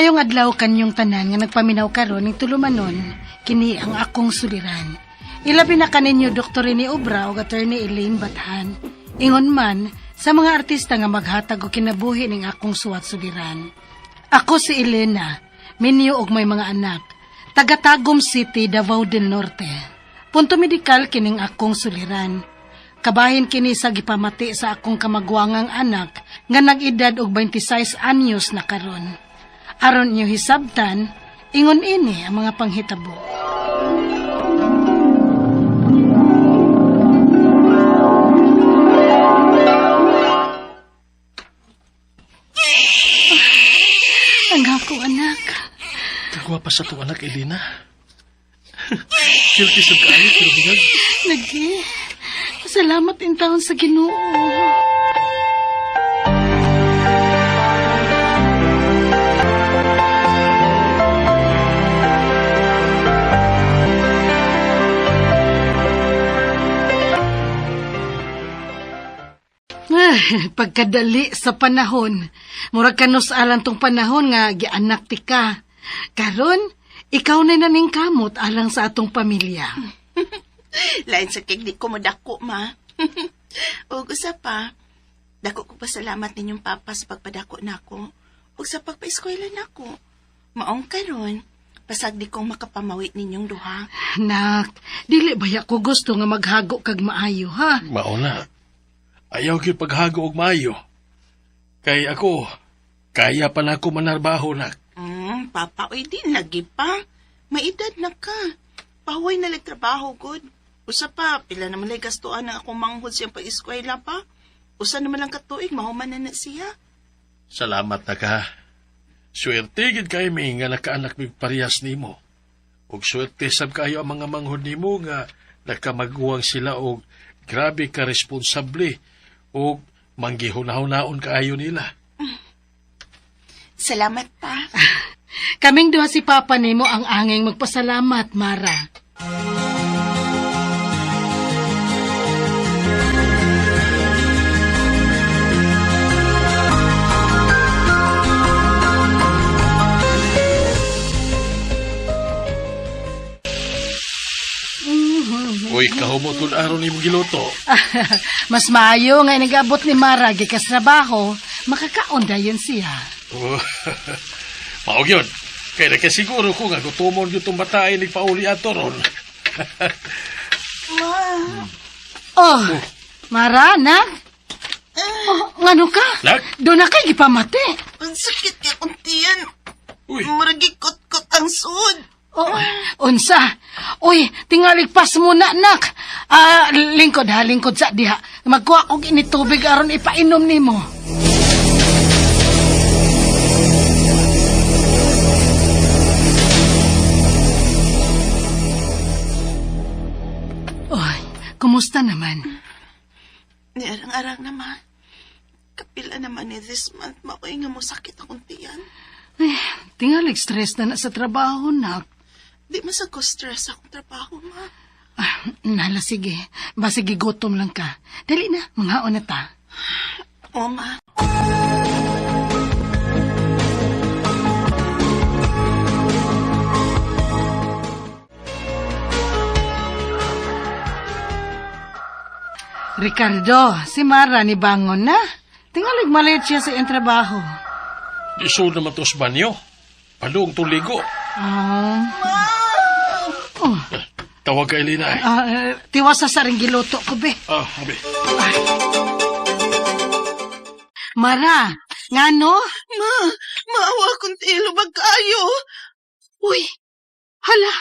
Maayong adlaw kanyong tanan nga nagpaminaw karon ning tulumanon, kini ang akong suliran. Ilabi na kaninyo Dr. Rene Obra ug Attorney Elaine Bathan. Ingon man sa mga artista nga maghatag og kinabuhi ning akong suwat suliran. Ako si Elena, minyo og may mga anak, taga Tagum City, Davao del Norte. Punto medikal kining akong suliran. Kabahin kini sa gipamati sa akong kamagwangang anak nga nag-edad og 26 anyos na karon. Aron inyo hisabtan, ingon ini ang mga panghitabo. Ang akong anak. Kagwapa sa to anak, Elena. Silti sa kaayo, pero bigag. Lagi. Salamat in taon sa Ginoo. Ay, pagkadali sa panahon. Murag kanus alang tong panahon nga gianak ti ka. Karon, ikaw na naning kamot alang sa atong pamilya. Lain sa kig di ko modako, ma. Ug usa pa, dako ko pasalamat ninyong papa sa pagpadako nako ug sa pagpaeskwela nako. Maong karon, pasag di kong makapamawi ninyong duha. Nak, dili baya ko gusto nga maghago kag maayo, ha? Mao na. Ayaw gyud paghago og maayo. Kay ako, kaya pa na ako manarbaho nak. Papa, oy di lagi pa. May edad na ka. Pahuway na lang trabaho, good. Usa pa, pila naman lang gastuan ang akong manghod siyang pag-eskwela pa. Usa naman lang katuig, mahuman na na siya. Salamat na ka. Swerte gid kay mi nga nakaanak mig parehas nimo. Ug swerte sab kaayo ang mga manghod nimo nga nakamaguwang sila og grabe ka responsable ug manggihuna-hunaon kaayo nila. Salamat pa. Kaming duha si Papa nimo ang anging magpasalamat, Mara. Uy, kahumot kung araw nimo giluto. Mas maayo nga nag-abot ni Mara gikas trabaho, makakaon dayon siya. Oh, Mao gyud. Kay nakasiguro ko nga gutomon gyud tong batae ni pauli ato ron. Ma, Oh, Mara, nak? Oh, ngano ka? Nak? Doon na kay gipamati. ang sakit kay akong tiyan. Uy, Muragi kot-kot ang sud. Oh, unsa? Uy, tingalig pas muna, nak. Ah, lingkod ha, lingkod sa diha. Magkuha og ini tubig aron ipainom nimo. Oy, kumusta naman? Niarang-arang naman. Kapila naman ni this month, maoy nga mo sakit akong tiyan. Ay, tingalig stress na na sa trabaho, nak. Di man sa ko stress akong trabaho, ma. Ah, nala, sige. Basig gutom lang ka. Dali na, manghaon na ta. O, ma. Ricardo, si Mara ni bangon na. Tingalig malit siya sa iyang trabaho. Isod naman to sa banyo. Palung tuligo. Ah. Oh, Tawag ka, Elena. Eh. ah, tiwasa sa ring giluto ko, be. Ah, abi. Mara, ngano? Ma, maawa akong tilo ba kayo? Uy, hala,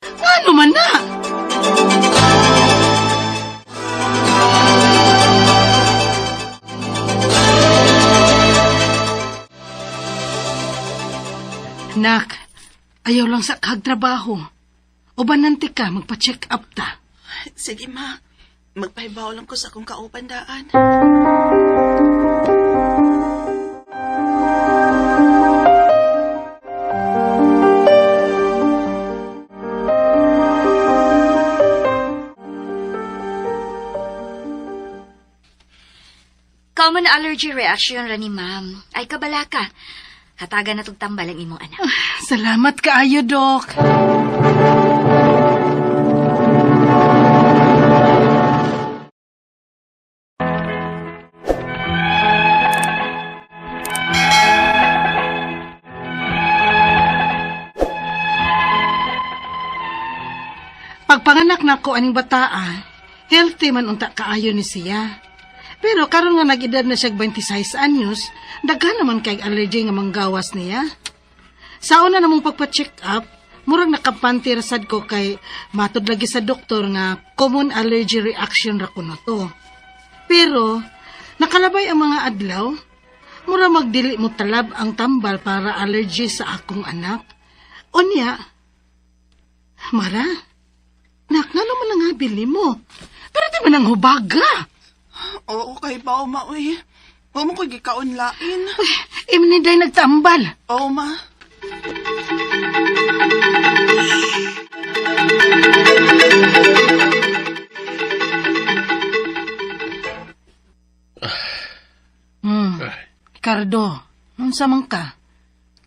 ngano man na? Nak, ayaw lang sa kagtrabaho. Ubanante ka, magpa-check up ta. Sige, ma. Magpahibaw lang ko sa akong kauban daan. Common allergy reaction ra ni ma'am. Ay kabala ka. Hatagan na tog tambal ang imong anak. Salamat kaayo, Dok. Pagpanganak nako aning bataa, healthy man unta kaayo ni siya. Pero karon nga nag-edad na siya 26 anyos, daghan naman kay allergy nga manggawas niya. Sa una namong pagpa-check up, murag nakampante ra sad ko kay matud lagi sa doktor nga common allergy reaction ra kuno to. Pero nakalabay ang mga adlaw, mura magdili mo talab ang tambal para allergy sa akong anak. Unya, Mara, nak, ngano man ang bili mo? Pero di man ang hubaga. Oo, kay ba, ma, uy. Wa mo ko'y gikaon lain. Uy, imni day nagtambal. Oo, ma. Ay, Ricardo, unsa man ka?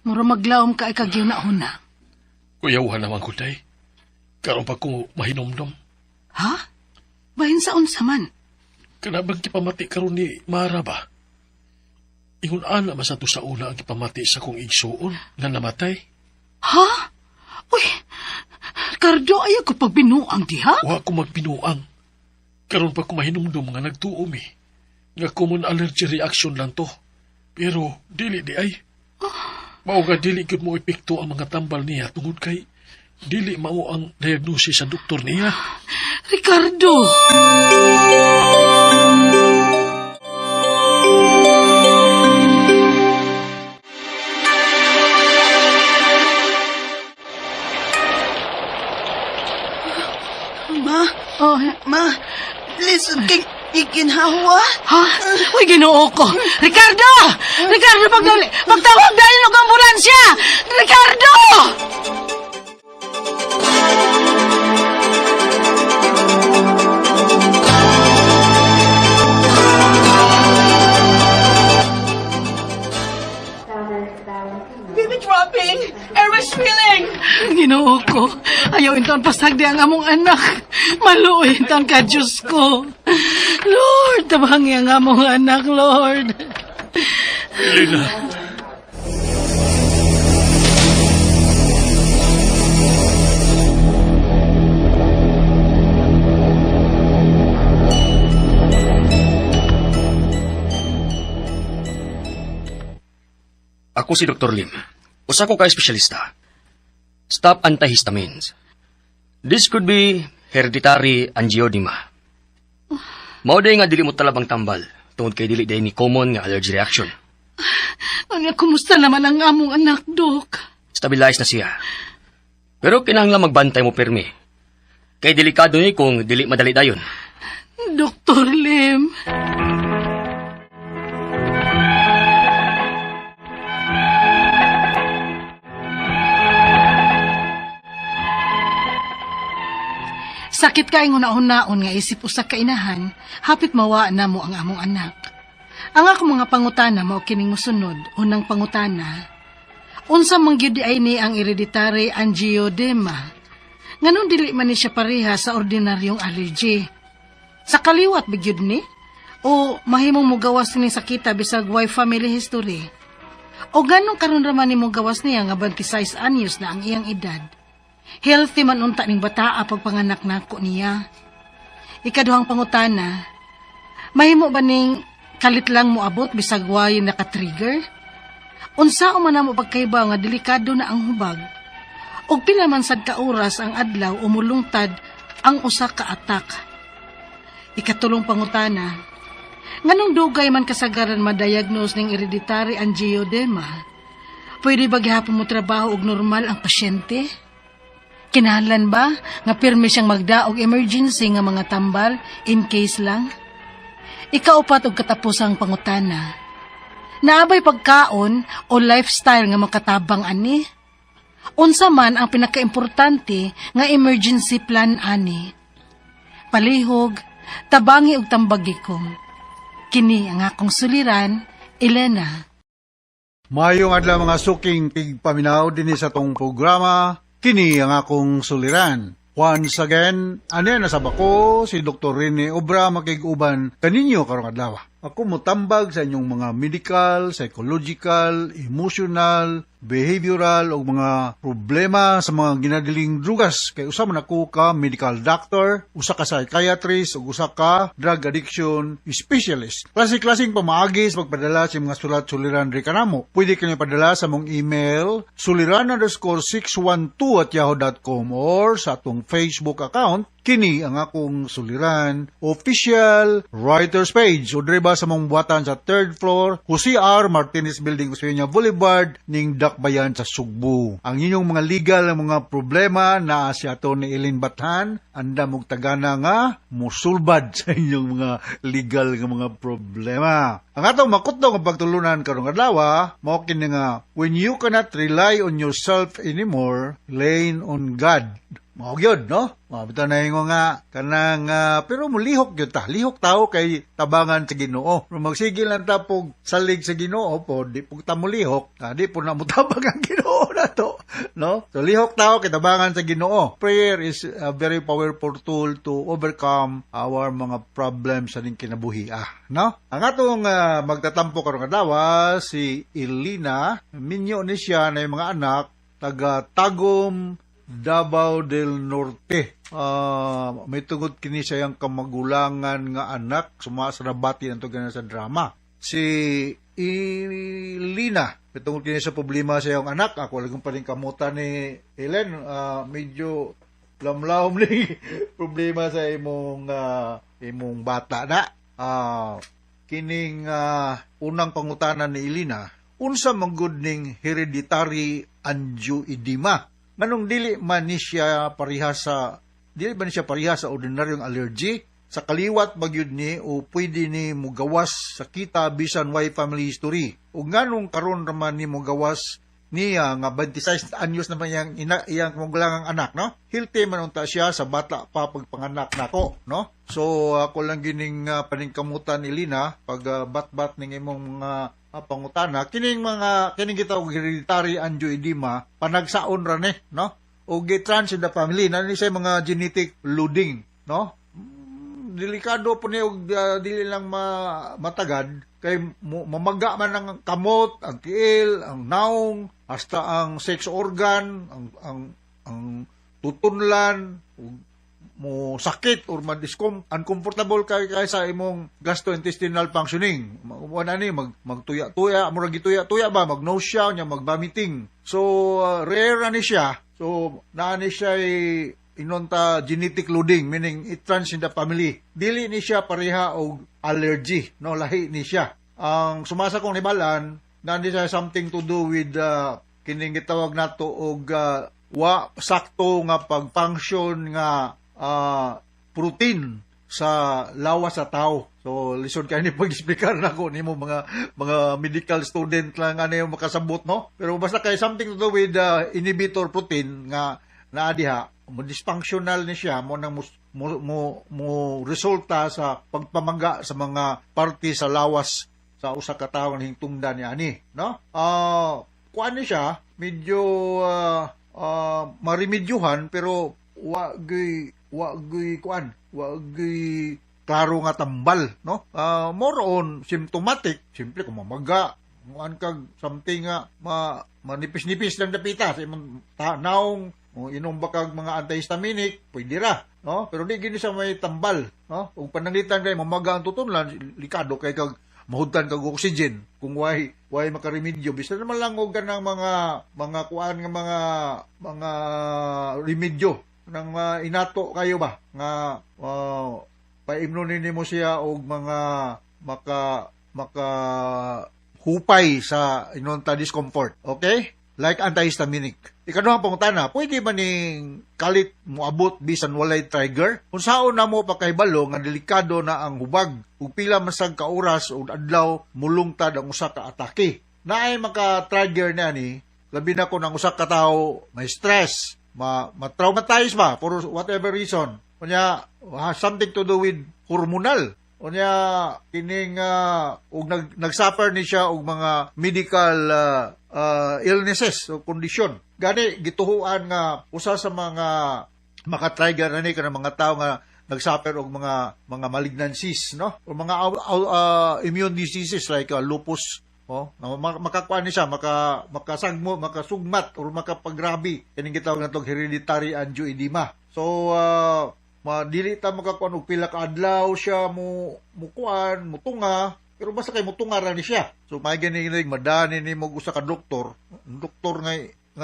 Mura maglaom ka ay kagyuna-una. kuyawan naman ko, day. Karon pa ko mahinomdom. Ha? Bahin sa unsa man? Kana bang gipamati karon ni Mara ba? Ingon ana man sa to sa una ang gipamati sa kong igsuon nga namatay. Ha? Uy, Ricardo, ayaw ko pagbinuang diha. Wa ko magbinuang. Karon pa ko mahinumdum nga nagtuo mi. Nga common allergy reaction lang to. Pero dili di ay. Mao nga dili gyud mo epekto ang mga tambal niya tungod kay dili mao ang diagnosis sa doktor niya. Ricardo! Ma, Oh, ma, lisod kay iginhawa. ha? Uy, ginoo ko. Ricardo! Ricardo, pagdali! Pagtawag dahil og ambulansya! Ricardo! Baby dropping! Airway swelling! Ginoo ko. Ayaw intaon pasagdi ang among anak. Maluoy intaon ka, Diyos ko. Lord, tabangi ang among anak, Lord. Elena. Ako si Dr. Lim. Usa ko ka espesyalista. Stop antihistamines. This could be hereditary angioedema. Mao day nga dili mo talab ang tambal tungod kay dili day ni common nga allergy reaction. Ano, kumusta naman ang among anak, Dok? Stabilize na siya. Pero kinahanglan magbantay mo pirmi. Kay delikado ni kung dili madali dayon. Dr. Lim. Sakit kay una-unaon nga isip usa ka inahan, hapit mawa na mo ang among anak. Ang akong mga pangutana mao kining mosunod, unang pangutana. Unsa man gyud ay ni ang hereditary angioedema? Nganong dili man ni siya pareha sa ordinaryong allergy? Sa kaliwat ba gyud ni? O mahimong mugawas ni sakita bisag way family history? O ganong karon ra man ni mugawas niya nga 26 anyos na ang iyang edad? Healthy man unta ning bataa pagpanganak nako niya. Ikaduhang pangutana, mahimo ba ning kalit lang moabot bisag way naka-trigger? Unsa man namo pagkaibaw nga delikado na ang hubag? Og pila man sad ka oras ang adlaw umulungtad ang usa ka atak? Ikatulong pangutana, nganong dugay man kasagaran ma-diagnose ning hereditary angioedema? Pwede ba gihapon mo trabaho og normal ang pasyente? Kinahanglan ba nga pirmi siyang magdaog emergency nga mga tambal in case lang? Ikaupat og katapusang pangutana. Naabay pagkaon o lifestyle nga makatabang ani? Unsa man ang pinakaimportante nga emergency plan ani? Palihog, tabangi og tambagi ko. Kini ang akong suliran, Elena. Maayong adlaw, mga suking tigpaminaw dinhi sa atong programa, Kini ang Akong Suliran. Once again, ania na sab ako, si Dr. Rene Obra, makig-uban kaninyo karong adlaw. Ako motambag sa inyong mga medical, psychological, emotional, behavioral o mga problema sa mga ginadiling drugas. Kay usa man ako ka medical doctor, usa ka psychiatrist ug usa ka drug addiction specialist. Klase-klaseng pamaagi sa pagpadala sa mga sulat suliran diri kanamo. Pwede kami padala sa among email suliran_612@yahoo.com or sa atong Facebook account, Kini ang Akong Suliran Official Writers Page, o diri ba sa among buhatan sa third floor, Jose R. Martinez Building, Osmeña Boulevard, ning Dakbayan sa Sugbo. Ang inyong mga legal nga mga problema na si Atty. Ellen Bathan, andam og tagana nga musulbad sa inyong mga legal nga mga problema. Ang atong makutdong nga pagtulunan karong adlaw mao kini nga "When you cannot rely on yourself anymore, lean on God." Mao gyud, no? Mao bitaw na ingon nga kanang pero mulihok gyud ta. Lihok tao kay tabangan sa Ginoo. Pero magsige lang ta pog salig sa Ginoo po, di pud ta mulihok, di po na mutabang ang Ginoo nato, no? So lihok tao kay tabangan sa Ginoo. Prayer is a very powerful tool to overcome our mga problems sa ning kinabuhi, no? Ang atong magtatampo karong adlaw si Elena, minyo ni siya na yung mga anak, taga Tagum, Davao del Norte. May tungod kini sa iyang kamagulangan nga anak, suma sa nabati ang ganan sa drama. Si Elena, may tungod kini sa problema sa iyang anak. Ako lang pa rin kamutan ni Ellen, medyo lamlawom ni problema sa imong bata na. Kining unang pangutana ni Elena, unsa man gud ning hereditary angioedema? Nganong dili man ni siya pareha sa ordinaryong allergy? Sa kaliwat ba gyud ni o pwede ni mugawas sa kita bisan way family history? O nganong karon raman ni mugawas niya nga 26 anyos naman iyang ina, iyang kamagulangang anak, no? Healthy man unta siya sa bata pa pagpanganak nako, no? So ako lang gining paningkamutan, Elena, pag bat-bat ning imong mga pangutana, kining mga kining gitawag hereditary angioedema, panagsaon ra ni, no? O runs in the family na ni siya mga genetic loading, no? Delikado po ni og dili lang matagad kay mamaga man ang kamot, ang tiil, ang naong, hasta ang sex organ, ang tutunlan, ug mo sakit or ma-discom uncomfortable kay sa imong gastrointestinal functioning. Wala ni magtuya-tuya, murag gituya-tuya ba, mag nausea nya, mag-vomiting. So rare na ni siya. So naa ni siya inonta genetic loading, meaning it runs in the family. Dili ni siya pareha og allergy, no? Lahi ni siya. Ang sumasa kong hibalan, naa ni siya something to do with kining gitawag nato og wa sakto nga pag-function nga protein sa lawas sa tao. So lisod kay ni pag-explicar nako nimo, mga medical student lang ano yung makasabot, no? Pero basta kay something to do with inhibitor protein nga naa diha, mo dysfunctional ni siya, mo nang mo resulta sa pagpamaga sa mga parte sa lawas sa usa ka tawo nga hingtungdan ni ani, no? Kuan ni siya, medyo maremedyohan, pero wa gyud kuan, wa gyud klaro nga tambal, no? More on symptomatic, simple kung mamaga, muan kag something nga manipis-nipis lang dapita sa imong naong, mo inom ba kag mga antihistaminic, pwede ra, no? Pero di gini sa may tambal, no? Ug pananglitan kay mamaga ang tutunlan, likado kay kag mahudtan kag oxygen kung way makaremedyo, bisan naman lang og kanang mga kuan nga mga remedyo nang inato kayo ba nga paimnon nimo siya og mga maka maka hupay sa inonta discomfort. Okay? Like antihistaminic. Ikaduhang pangutana, pwede ba ning kalit moabot bisan walay trigger? Unsaon na mo pakahibalo nga delikado na ang hubag? Ug pila man sad ka oras o adlaw mulungtad ang usa ka atake? Naay maka-trigger na ni, labi na kung ang usa ka tawo may stress, ma-traumatize ba for whatever reason. Kunya, has something to do with hormonal. Unya kining og nag-suffer ni siya og mga medical illnesses o kondisyon. Gani gituhuan nga usa sa mga makatrigger ani kanang mga tawo nga nagsuffer og mga malignancies, no, o mga immune diseases like lupus, oh, na makakuan ni siya, makasagmo, makasugmat or makapagrabe kining gitawag natong hereditary angioedema. So dili ta makakuan og pila ka adlaw siya mo mukuan mutunga, pero basta kay mutunga ra ni siya. So may gani madani nimo usa ka doktor, doktor nga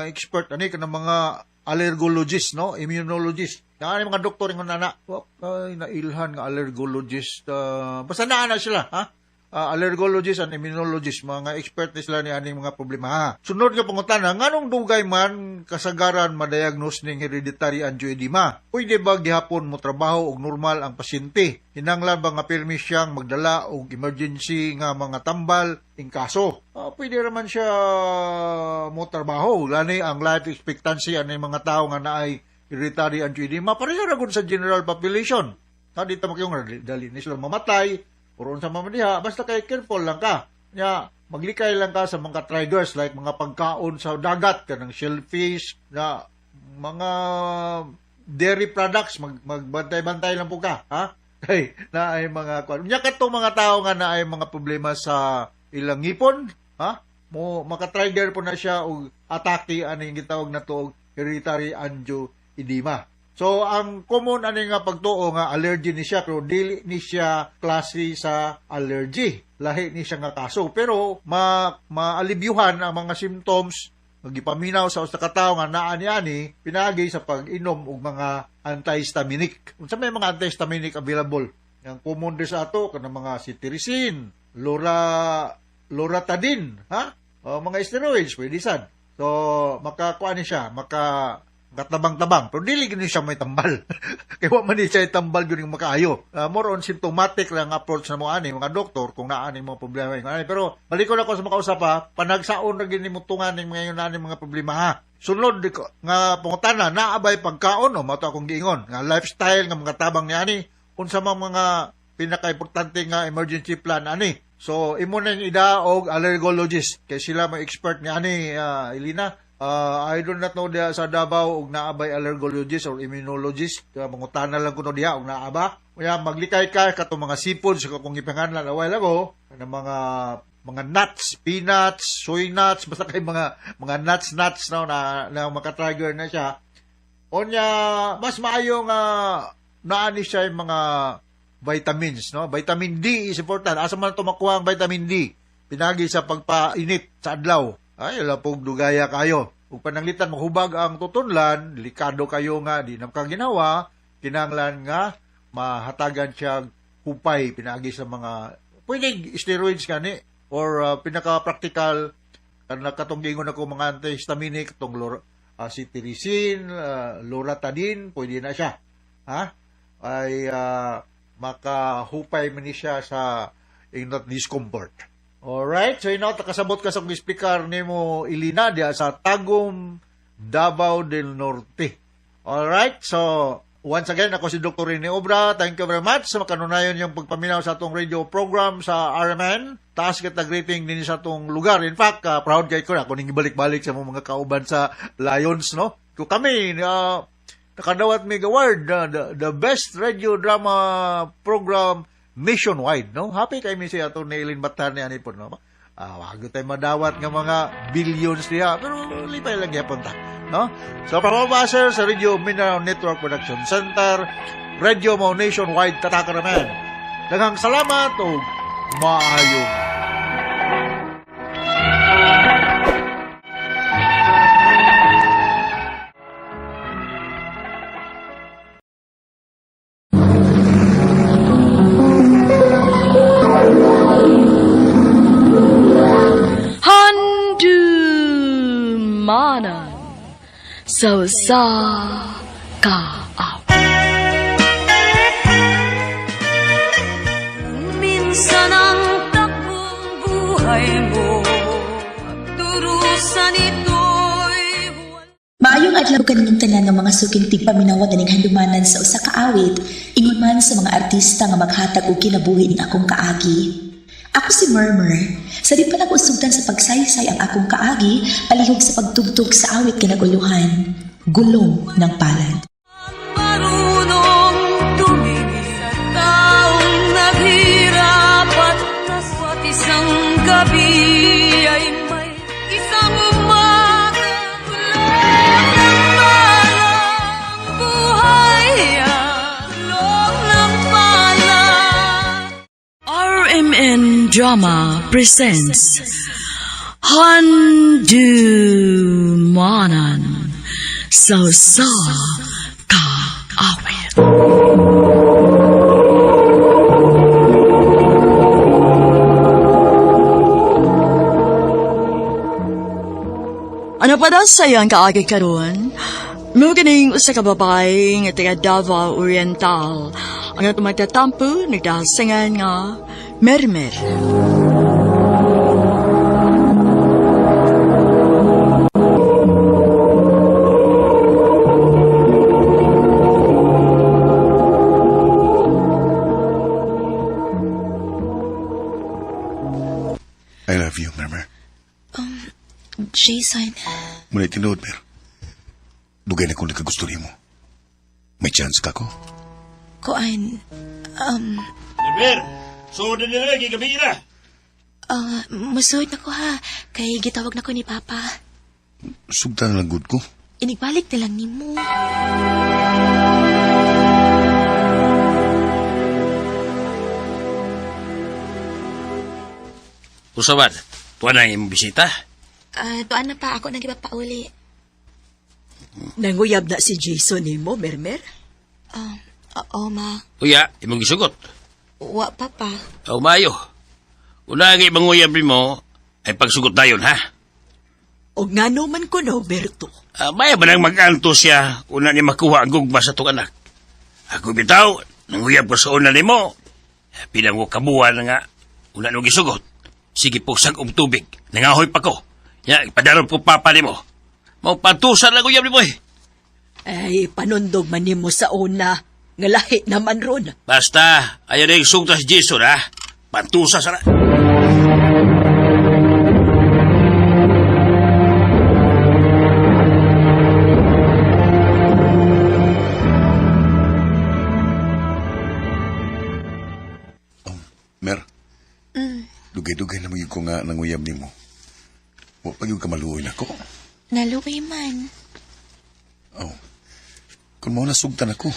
expert ani kanang mga allergologist, no, immunologist. Naa ni mga doktor ingon ana, wa kay nailhan nga allergologist, basta naa na sila, ha? Allergologist and immunologist, mga expert ni sila ni aning mga problema, ha. Sunod nga pangutana, nganong dugay man kasagaran madiagnose ning hereditary angioedema? Pwede ba gihapon mo trabaho og normal ang pasyente? Hinanglan ba nga pirmi siyang magdala og emergency nga mga tambal in kaso? Pwede raman siya mo trabaho. Lani ang life expectancy ani mga tao nga naay hereditary angioedema pareha ra gud sa general population. Ha, di ta makyong dali ni sila mamatay or unsa man diha, basta kay careful lang ka. Nya maglikay lang ka sa mga triggers like mga pagkaon sa dagat, kanang shellfish, na mga dairy products, magbantay-bantay lang po ka, ha? Kay naay mga kuan. Nya katong mga tao nga naay mga problema sa ilang ngipon, ha? Mo maka-trigger po na siya og atake aning gitawag na to og hereditary angioedema. So ang common ani nga pagtuo nga allergy ni siya, pero dili ni siya klase sa allergy. Lahi ni siya nga kaso, pero maalibyuhan ang mga symptoms gipaminaw sa usa ka tawo nga naa ni ani pinaagi sa pag-inom og mga antihistaminic. Unsa may mga antihistaminic available? Ang common di sa ato kanang mga cetirizine, loratadine, ha? O, mga steroids pwede sad. So makakuan ni siya, makatabang-tabang, pero dili gini siya may tambal. Kay wa man ni siya tambal gyud yung makaayo. More on symptomatic lang approach na mo ani mga doktor kung naa ni mga problema ingon ani. Pero balikon ako sa makausap, ha, panagsaon ra gini mo tungan ning mga ingon ani mga problema, ha. Sunod nga pangutana, naa bay pagkaon o mato akong giingon nga lifestyle nga mga tabang ni ani, unsa man mga pinaka-importante nga emergency plan ani. So imo nang ida og allergologist kay sila may expert ni ani, Elina. I do not know diha sa Davao og naa bay allergologist or immunologist. Mangutana lang kuno diha og naa ba. Kaya maglikay ka katong mga seafoods kung gipanganlan a while ago, kanang mga nuts, peanuts, soy nuts, basta kay mga nuts nuts, no, na maka-trigger na siya. Onya mas maayo nga naa ni siya yung mga vitamins, no? Vitamin D is important. Asa man to makuha ang vitamin D? Pinagi sa pagpainit sa adlaw. Ay, wala pong dugaya kayo. Ug pananglitan mahubag ang tutunlan, delikado kayo nga di na makaginawa, kinahanglan nga mahatagan siya hupay pinaagi sa mga pwede steroids gani or pinaka-practical kanang katong giingon ako mga antihistaminic, katong cetirizine, loratadine, pwede na siya. Ha? Ay makahupay man ni siya sa inot discomfort. Alright, so inaw takasabot ka sa speaker nimo Elina diya sa Tagum, Davao del Norte. Alright, so once again, ako si Dr. Rene Obra. Thank you very much sa makanunayon yung pagpaminaw sa atong radio program sa RMN. Taas kita greeting din sa atong lugar. In fact, proud kay ko na ako ning ibalik-balik sa mga kauban sa Lions, no? Kung kami, nakadawat mig award, the best radio drama program nationwide, no? Happy kay mi si ato ni Eileen Batan ni ani po, no? Wag tayo madawat nga mga billions diha, pero lipay lang gyapon ta, no? So, para sa Radio Mindanao Network Production Center, Radio Mo Nationwide, Tatakaraman. Daghang salamat ug maayong Handumanan sa usa ka Minsan ang takbong buhay mo, durusan ito'y Maayong Maayong adlaw kaninyong tanan nga mga suking tigpaminaw ning handumanan sa usa ka awit, ingon man sa mga artista nga maghatag og kinabuhi ning akong kaagi. Ako si Murmur. Sa di pa nako sugdan sa pagsaysay ang akong kaagi, palihog sa pagtugtog sa awit kinaguluhan. Gulong ng palad. Marunong tumingin sa taong naghirap at naswat isang gabi ay may isang umaga tulog ng parang buhay tulog ng palad. RMN Drama presents Handumanan sa sa Kaawit. Ano pa daw sa'yo ang kaagi karon? Mo ganing usa ka babae nga taga Davao Oriental. Ang atong magtatampo nagdasingan nga Mermer. I love you, Murmur. Jason, Muna tinuod, Mer. Dugay na kong nagkagusto nimo. May chance ka ko? kuan, Mer, suod na nila, gigabi na. Musuod na ko ha, kay gitawag na ko ni Papa. Sugtan na lang good ko. Inigbalik na lang nimo. Usaban, tuwa na ang imong bisita. Tuan na pa ako nang ipapauli. Nanguyab na si Jason nimo, Mermer? Oo, ma. Uya, imong gisugot. Wa pa pa. Aw maayo. Una ang imong uyab nimo ay pagsugot dayon ha. O ngano man ko no, Berto? Maya ba nang mag-anto siya una niya makuha ang gugma sa itong anak. Ako bitaw, nanguyab ko sa una nimo. Pinang ko kabuan nga una nung gisugot. Sige po sag og tubig. Nangahoy pa ko. Ya, ipadaron po papa nimo. Mao pantusan lang uyab nimo eh. Ay, panundog man nimo sa una. Nga lahi naman ron. Basta, ayaw na yung sugtas Jason ha. Pantusa sana. Mer, dugay-dugay na magyud ko nga nanguyab nimo. Wa pa gyud ka maluoy nako. Naluoy man. Oh. Kung mao na sugtan ako,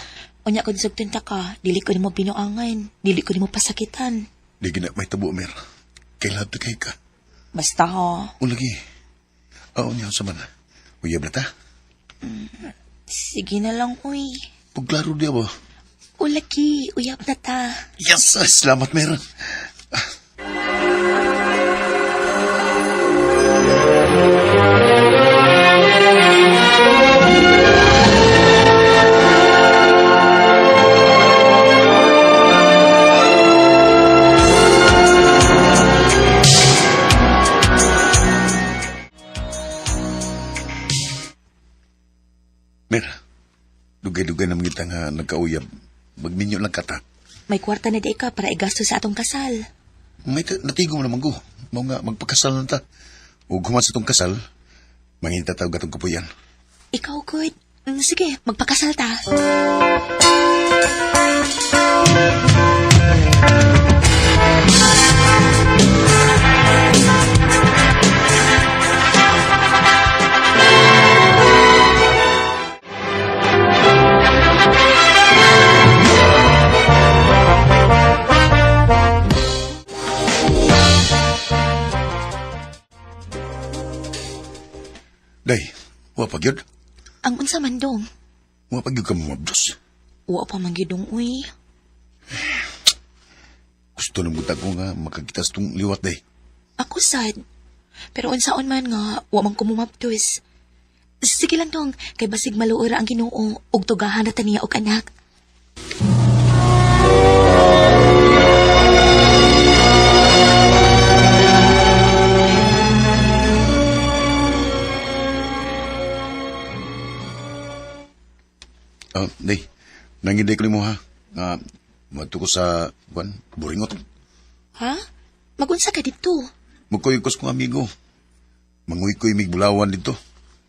Unya kung sugtan ta ka, dili ko nimo binuangan, dili ko nimo pasakitan. di gina may tabo, Mer. Kay lahat na kay ka. Basta ha. O lagi. Oo niya sa man. Uyab na ta. Sige na lang, uy. Pagklaro diya ba? Ulaki, uyab na ta. Yes, ay, salamat, Mer. Mer, dugay-dugay naman kita nga nagkauyab. Magminyo lang kata. May kwarta na di ka para igasto sa atong kasal. May natigo mo naman ko. Mao nga, magpakasal na ta. O human sa tong kasal, manginta tawag atong kapuyan. Ikaw, good. Sige, magpakasal ta. Day, wa pa gyud. Ang unsa man dong. Wa pa gyud ka mamabdos. Wa pa man gyud uy. Gusto na mutag ko nga makakita sa tong liwat, day. Ako sad. Pero unsaon man nga, wa man ko mumabdos. Sige lang dong, kay basig maluoy ra ang Ginoo ug tugahan ra ta niya og anak. Oh, day. Nanginday ko nimo ha. Nga moadto ko sa kuan, Buringot. Ha? Magunsa ka dito. Mugkuyog ko sa kong amigo. Manguy-kuy mig bulawan dito.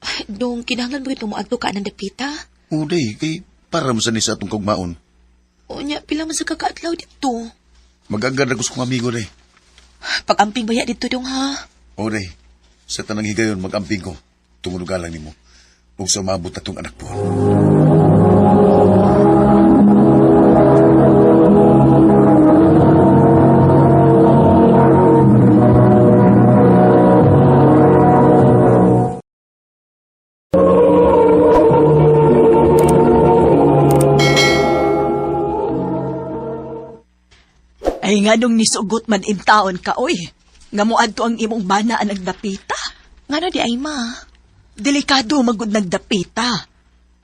Ay, Dong, kinahanglan mo ito moadto ka ng dapita. O, day, kay para mo sa ni sa atong kaugmaon. Unya, pila man sa kakaadlaw dito. Mag-agad ako sa kong amigo, day. Pag-amping baya dito dong ha. O, day, sa tanang higayon, mag-amping ko. Tungod og galang nimo. Ug sa maabot atong anak po. Ay nga nung nisugot man intaon ka, oy. Nga moadto ang imong bana ang nagdapita. Ngano di ay ma? Delikado magud nagdapita.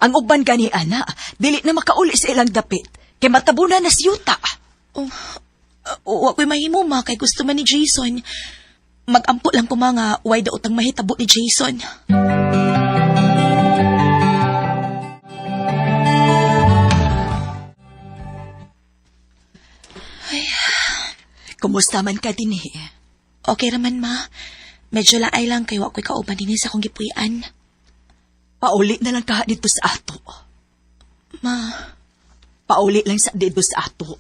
Ang uban gani ana, dili na makauli sa ilang dapit. Kay matabunan na siyuta. Oh, wa ko'y mahimo ma kay gusto man ni Jason. Magampo lang ko mga way daot ang mahitabo ni Jason. Kumusta man ka dinhi? Okay raman ma. Medyo laay lang kay wa ko'y kauban dinhi sa akong gipuy-an. Pauli na lang ka dito sa ato. Ma, Pauli lang sa dito sa ato.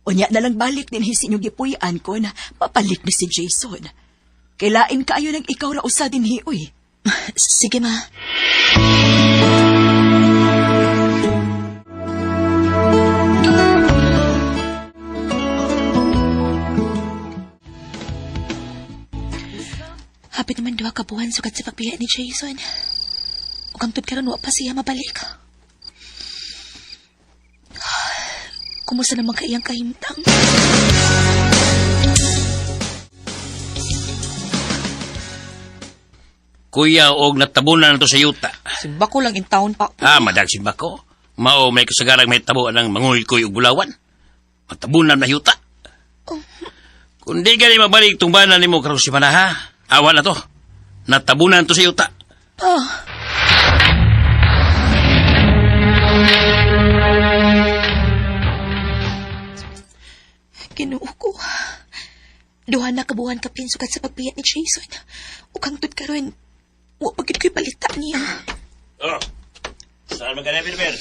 Unya na lang balik din sa inyong gipuy-an ko na mapalik ni si Jason. Kailain kaayo nang ikaw ra usa dinhi, uy. Sige ma. Hapit naman duha ka buwan sukat sa pagbiya ni Jason. Ug hangtod karon wa pa siya mabalik. Kumusta naman ka iyang kahimtang? Kuya og natabunan na to sa yuta. Simba ko lang in town pa. Ah, madag simba ko. Mao may kasagarang may tabo ng manguykoy og bulawan. Matabunan na yuta. Kung di gani mabalik tong bana nimo karong simana ha. Awa na to. Natabunan to sa yuta. Ah. Ginoo ko. Duha na kabuhan kapin sukat sa pagbiya ni Jason. Ug hangtod karon, wa pa gid ko'y balita niya. Oh. Saan man ka na, Berber?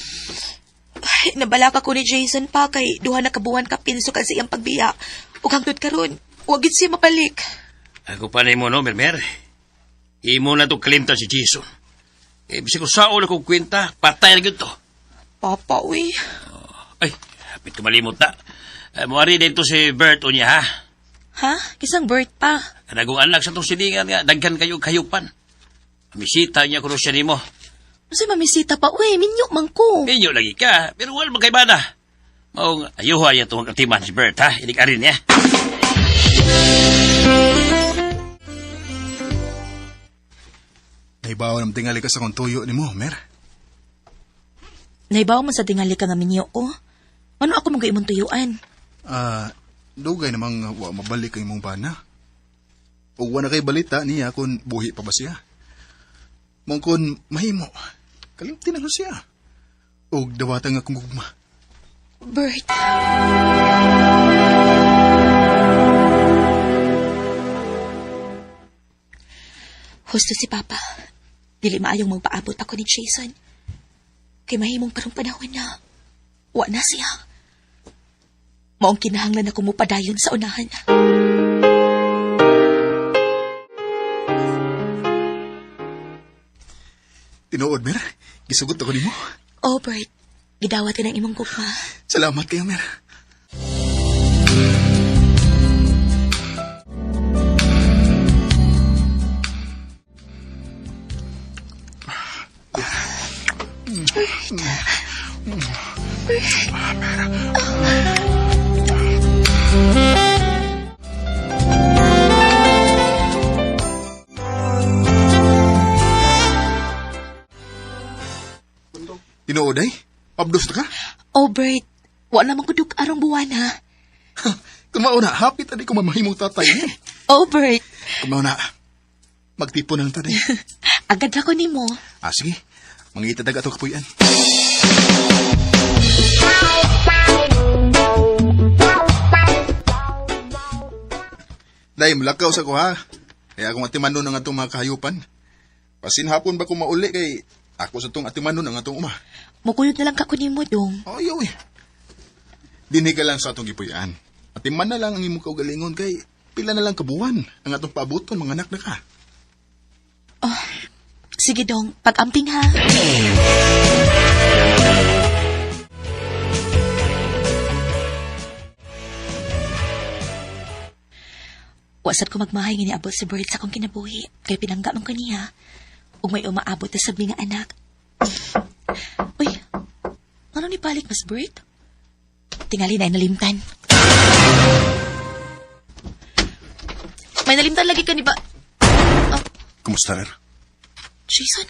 Ay, nabalaka ko ni Jason pa kay duha na kabuhan kapin sukat sa iyang pagbiya. Ug hangtod karon, wa gid siya mabalik. Ako pa nimo no, Berber. Imo na to kalimtan si Jason. Eh, bisag ko saon akong kwenta, patay na gyud to. Papa, uy. Ay, hapit ko malimot na. Eh, muari dito si Bert unya ha. Ha? Kisang birth pa. Kanagong anak sa tong silingan nga, daghan kayo kayupan. Misita niya kuno siya nimo. Unsay mamisita pa, uy, minyo man ko. Minyo lagi ka, pero wala magkaibana. na. Maong ayuha niya itong katiman si Bert, ha? Inig arin niya. Naibaw ng tingali ka sa kong tuyo ni mo, Mer. Naibaw man sa tingali ka nga minyo ko. Ano ako mga imong tuyuan? Ah, dugay namang wa mabalik ang imong bana. Ug wa na kay balita niya kung buhi pa ba siya. Mong kun mahimo, kalimti na lang siya. Ug dawatan nga akong gugma. Bert. Husto si Papa. Dili maayong magpaabot ako ni Jason. Kay mahimong karong panahon na wa na siya. Maong kinahanglan ako mopadayon sa unahan. Tinuod, Mer. Gisugot ako nimo. Oh, Bert. Gidawat ka ng imong gugma. Salamat kayo, Mer. Tinuod ay? Abdos na ka? Oh, Bert. Wa naman ko dug arong buwan, ha? Kung mauna, hapit ani ko mamahimong tatay. Eh. Oh, Bert. Kung mauna, magtipon na lang taday. Agad ako nimo. Ah, sige. Mangita dag ato kapuyan. Day, mulakaw sa ko ha. Kaya akong atimanon ang atong mga kahayupan. Pasin hapon ba ko mauli kay ako sa tong atimanon ang atong uma. Mukuyog na lang ka ko nimo, dong. Oy, oy. Dinhi ka lang sa atong gipuy-an. Atiman na lang ang imong kaugalingon kay pila na lang kabuwan ang atong paabuton mga anak na ka. Oh, sige, dong. Pag-amping ha. Wasad ko magmahay nga niabot si Bert sa akong kinabuhi. Kay pinangga man ko niya. Ug may umaabot na sabi nga anak. Uy, ano ni balik mas Bert? Tingali na nalimtan. May nalimtan lagi ka ni ba? Kumusta, Ner? Jason.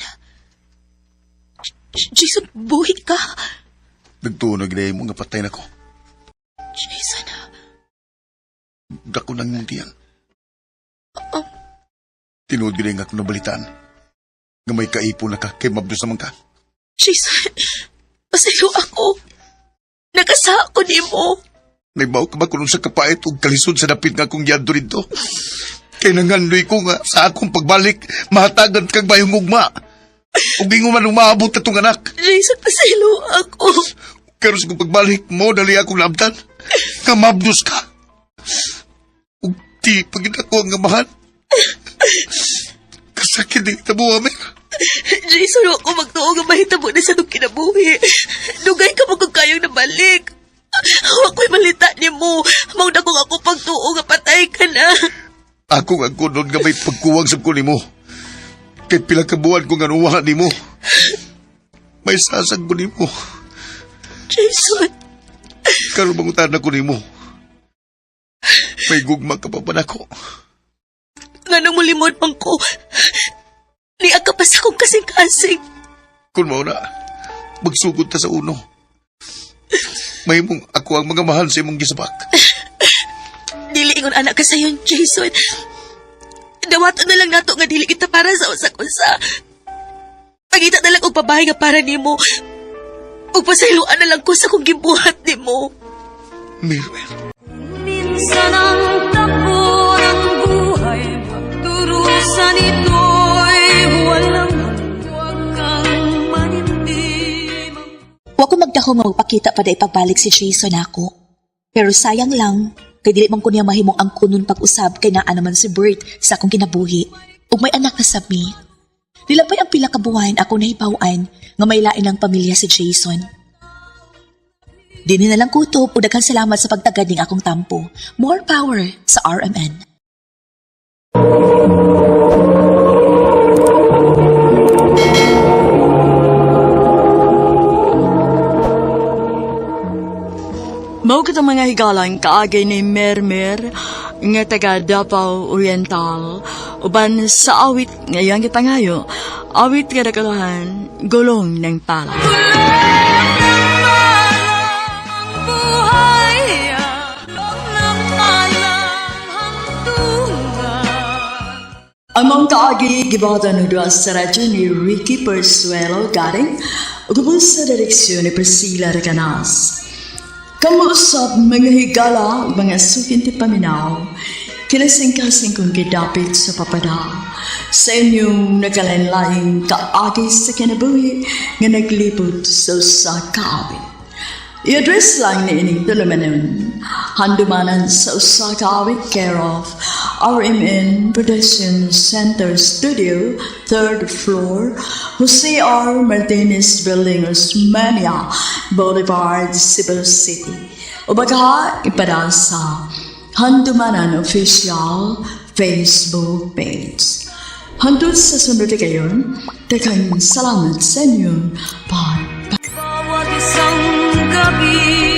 Jason, buhi ka. Nagtuo na ginay mo nga patay na ko. Jason. Dako nang imong tiyan. Oh. Tinuod ginay nga akong nabalitaan. Nga may kaipo na ka, kay mabdos naman ka. Jason, pasaylo ako. Nagasa ako nimo. Naibaw ka ba kung sa kapait o kalisod sa dapit nga akong giadto dito? Kay nangandoy ko nga sa akong pagbalik, mahatagan kag bayong ugma. Ug ingon man umaabot na tong anak. Jason, pasaylo ako. Pero sa akong pagbalik mo, dali akong laabtan. Kamabdos ka. Ug di pagid ako ang amahan. Kasakit di kita buwa, Mer. Jason, huwag ko magtuo nga mahitabo na sa itong kinabuhi. Dugay ka mo kung kayong nabalik. Huwag ko'y malita ni mo. Mauna kong ako pagtuo nga patay ka na. Ako nga kunon nga may pagkuwang sa ko nimo. Kay pila ka buwan ko nga nuwa nimo. May sasag ko nimo. Jason, Karon mangutan ko nimo. May gugma ka pa ba nako? nganong mulimod man ko. Niya ka pa sa akong kasing-kasing. Kung mao na, magsugod ta sa uno. May mong ako ang mga mahal sa imong gisabak. Dili ingon anak ka sayon, Jason. Dawato na lang nato nga dili kita para sa usa-usa. Pangita na lang og babae nga para nimo. Ug pasayloan na lang ko sa kong gibuhat nimo. Mir, Mir. Minsan ang takbo ng buhay, pagdurusan ito'y walang huwag kang manindim. Wa ko magdahom nga magpakita pa pagbalik si Jason ako. Pero sayang lang, kay dili man ko niya mahimong ang kunon pag-usab kay naa naman si Bert sa akong kinabuhi. Ug may anak na sab mi. Nilabay ang pila ka buwan ako nahibaw-an nga may lain ang pamilya si Jason. Dinhi na lang kutob ug daghang salamat sa pagtagad ning akong tampo. More power sa RMN. Mao kitang mga higalang kaagay ni Mermer nga taga Davao Oriental uban sa awit nga iyang gipangayo, awit nga nakatuhan, Gulong ng Pala. Ang buhay ang ng hantungan. Among kaagi gibuhatan og duha sa radyo ni Ricky Persuelo Garing ug ubos sa direksyon ni Priscilla Recanas. Kamuusap mga higala ug mga sukin ti paminaw, kinasingkasing kong gidapit sa papada sa inyong nagkalain-laing kaagi sa kinabuhi nga naglibot sa usa ka awit. I-address lang ni ining tulumanon. Handumanan sa usa ka awit, care of RMN Production Center Studio, third floor, Jose R. Martinez Building, Osmania Boulevard, Cebu City. O baka ipada sa Handumanan Official Facebook page. Hantod sa sunod kayon, daghang salamat sa inyong pag Bawat isang gabi.